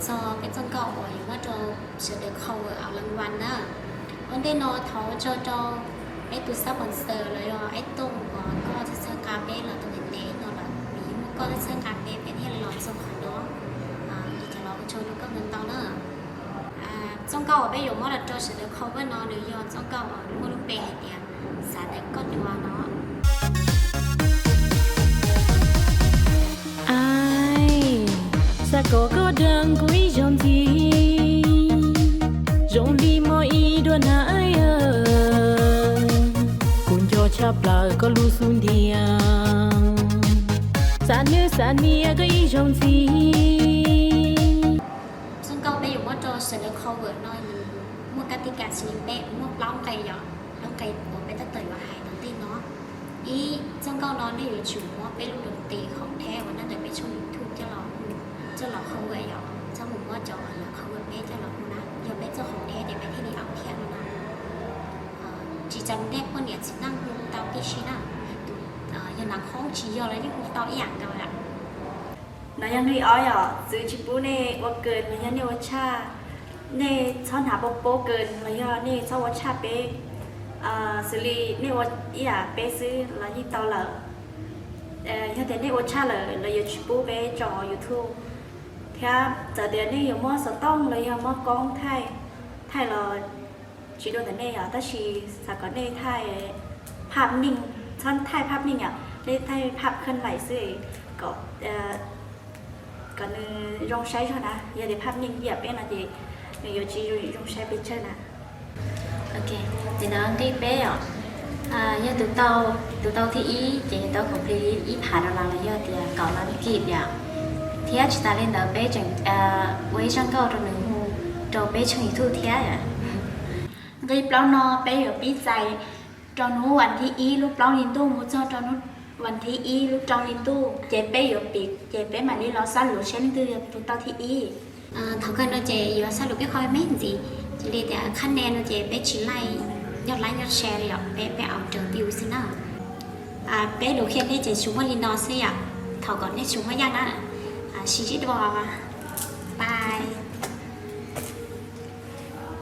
Txog peb txoj nkauj uas yuav muab rau sawv daws cover a lawm na. Ua ntej no thov ua tsaug rau peb tus sponsor los yog Ais Tooj uas koj txhawb txhawb nqa peb los tau ntev ntev no lawm, vim yog muaj koj txhawb txhawb nqa peb peb thiaj los txog qhov no. Ces los ua tsaug rau koj ntau ntau na. Txoj nkauj uas peb yuav muab los rau sawv daws cover no nws yog txoj nkauj uas muaj lub npe hais tias xav tawm koj cua no. Aib, xav kom koj deev kuv ib zaug ntxiv, zoo li mob ib duab nag. Kuv nco tshaj plaws koj lub xub ntiag, xav nwb xav nias koj ib zaug ntxiv. Txoj nkauj peb yuav muab rau sawv daws cover no nws muaj kab tis kas xws li peb muaj plaub nqe yom, plaub nqe uas peb tab tom yuav hais tom ntej no. Ib, txoj nkauj no nej yuav tsum muab peb lub nroog tes khoom theb uas nyob ntawm peb tshooj YouTube coj los, coj los cover yom, txhob mus muab cov uas lawv cover peb coj los hu na, yog peb txoj khoom theb ces peb thiaj li au thiab no na. Tsis tas nej poj niam txiv neej hu tau tib si na, tus yog nav khoob tsis yog los yeej hu tau ib yam nkaus lawm. No yog nqe ob yom, txwv tsis pub nej ua kawg los yog nej ua tshaj, nej txhob hnav pob pob kawg los yog nej txhob ua tshaj peb, xws li nej ua ib yam peb xwb los yeej tau lawm. Yog tias nej ua tshaj lawm los yuav tsis pub peb tso hauv YouTube. Thiab txawm tias nej yuav muab xov tooj los yog muab koob thaij, thaij los tsis dua ntawm nej yom, tab sis xav kom nej thaij phaj neej, txhob thaij phaj neej yom, nej thaij phaj khab laim xwb kom, kom nws zoo saib zog na. Yog tias phaj neej ib yam peb no ces nws yuav tsis zoo saib pes tsawg na. Ces no nqe peb os, yog tus tau, tus tau thib ib ces yuav tau khoom plig ib phav dollar los yog tias kaum dollar kib yom. Thiab tsis tas li ntawd peb tseem ua ib zaj nkauj rau nws hu rau peb tshooj YouTube thiab. Nqe plaub no peb yuav pib txais rau hnub vas thib ib lub plaub hlis ntuj mus txog rau hnub vas thib ib lub rau hlis ntuj ces peb yuav piv ces peb mam li los xab lus seb leej twg yog tus tau thib ib. Thaum kawg no ces yuav xab lus peb qhov me ntxiv, cia li tias khab ne no ces peb tsis laij nyob like nyob share li os, peb peb au raws view xwb na. Peb lus qhia nej ces tsuas muaj li no xwb yom, thov kom nej tsuas muaj yaj na, sib ntsib dua, bye.